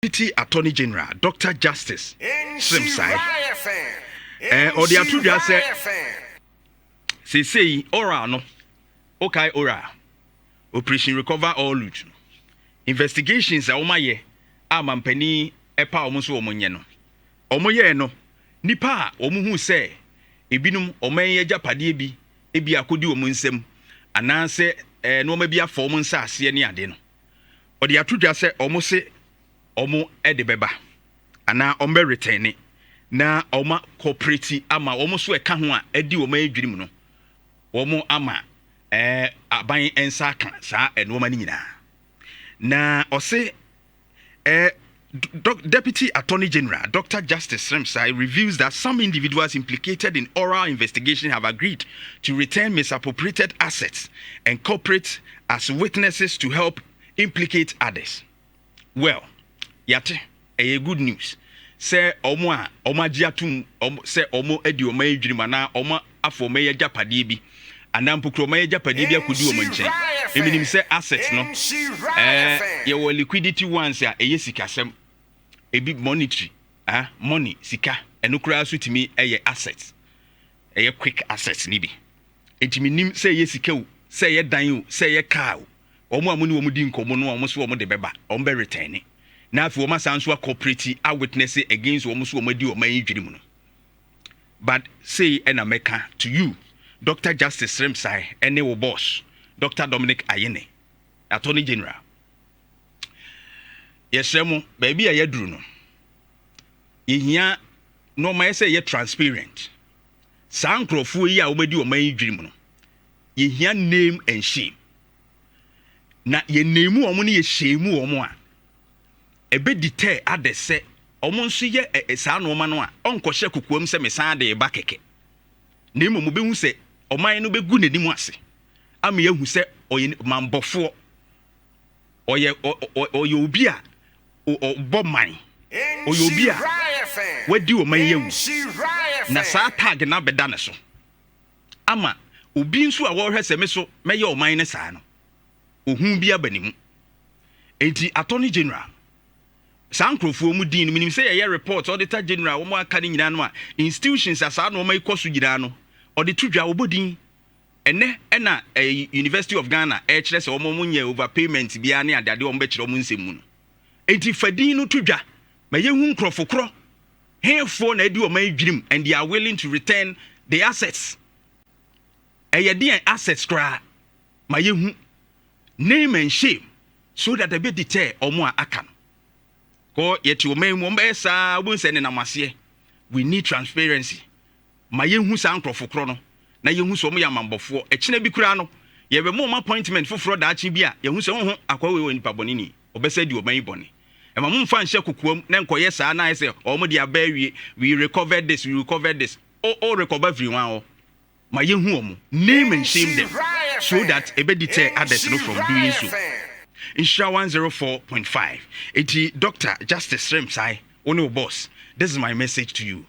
Deputy Attorney General Doctor Justice Srem-Sai ɔde ato dwa sɛ seesei ORAL no, wokae ORAL, Operation Recover All Loot no, investigations a wɔayɛ a mampanin ɛpa wɔn nso wɔn nyɛ no, wɔyɛɛ no, nipa a wɔn hu sɛ ebinom wɔn ani agyapadeɛ bi ebi akɔdi wɔn nsam anaasɛ nneɛma bi afa wɔn nsa aseɛ ne ade no, ɔde ato dwa sɛ wɔn se wɔn de bɛba anaa wɔn bɛ return na wɔn cooperate ama wɔn nso ɛka ho a ɛdi wɔn adwiri mu no, wɔn ama aban nsa aka saa nneɛma no nyinaa. Na ɔse Deputy Attorney General Dr. Justice Srem-Sai reveals that some individuals implicated in ORAL investigation have agreed to return misappropriated assets and cooperate as witnesses to help implicate others. Well, yate, ɛyɛ good news sɛ ɔmo a ɔmo agye atum ɔmo sɛ ɔmo adi ɔmo adwiri mu anaa ɔmo afɔ ɔmo ayɛ agyapadeɛ bi anaa mpokuro ɔmo ayɛ agyapadeɛ bi akɔdi ɔmo nkyɛn. Eminim sɛ asset no, yɛwɔ liquidity ones a ɛyɛ sikasɛm, ebi monetary, ah, money, sika, ɛno koraa so tumi ɛyɛ asset, ɛyɛ quick asset ni bi. Eti mi nim sɛ ɛyɛ sika o, sɛ ɛyɛ dan o, sɛ ɛyɛ car o, wɔn a mo ne wɔn di nkɔmɔ no a wɔn nso wɔn de bɛba, wɔn bɛ return na afei wɔn asan nso acooperate a witness against wɔn nso wɔn adi wɔn ayi dwiri mu no. But sei ɛna mɛka to you, Dr. Justice Srem-Sai, ɛne wo boss Dr. Dominic Ayine, Attorney General, yɛsrɛ mo, baabi a yɛduru no, yɛhia nneɛma yɛ sɛ yɛ transparent. Saa nkurɔfoɔ yi a wɔadi wɔn ayi dwiri mu no, yɛhia name and shame, na yɛname wɔn no, yɛhyɛ mu wɔn a ɛbɛ deter others sɛ ɔmo nso yɛ saa nneɛma no a ɔnkɔhyɛ kokoam sɛ mesan de ba kɛkɛ, na mmom wobɛhu sɛ ɔman no bɛgu n'anim ase ama yɛahu sɛ ɔyɛ mambɔfoɔ, ɔyɛ obi a ɔbɔ man, ɔyɛ obi a wadi ɔman yi awu, na saa tag no abɛda ne so ama obi nso a wɔrehwɛ sɛ me so mɛyɛ ɔman no saa no, ohun bi aba ne mu. Enti Attorney General, saa nkurɔfoɔ mu din no, menim sɛ yɛyɛ report, Auditor General, wɔn aka no nyinaa no a institutions a saa nneɛma yi kɔ so nyinaa no, ɔde to dwa, wɔbɔ din. Ɛnɛ ɛna University of Ghana ɛkyerɛ sɛ wɔn mo nyɛ overpayment biara ne adeade, wɔn bɛkyerɛ wɔn nsɛm mu no. Enti fa din no to dwa ma yɛhu nkurɔfo korɔ hefoɔ na adi wɔn adwirim and they are willing to return the assets. Ɛyɛ deɛn assets koraa? Ma yɛhu name and shame so that ɛbɛ deter ɔmo a aka no kɔ. Yɛte ɔman mu, ɔmo bɛyɛ saa, wobɛhu sɛ nenam aseɛ. We need transparency. Ma yɛhu saa nkurɔfo korɔ no na yɛhu sɛ ɔmo yɛ amambɔfoɔ. Ɛkyinɛ bi koraa no, yɛbɛma ɔmo appointment foforɔ daakye bi a yɛhu sɛ ɔho akɔwé wɔ nipa bɔne ni, ɔbɛsɛ di ɔman yi bɔne. Ɛma mo mfa nhyɛ kokoam na nkɔyɛ saa na ayɛ sɛ ɔmo de aba awie, "We recovered this, we recovered this." O recover firi wɔn hɔ. Ma yɛhu ɔmo, name and shame them so that ɛbɛ deter others no from doing so. Nhyira 104.5. Eti Dr. Justice Srem-Sai, wo ne wo boss, this is my message to you.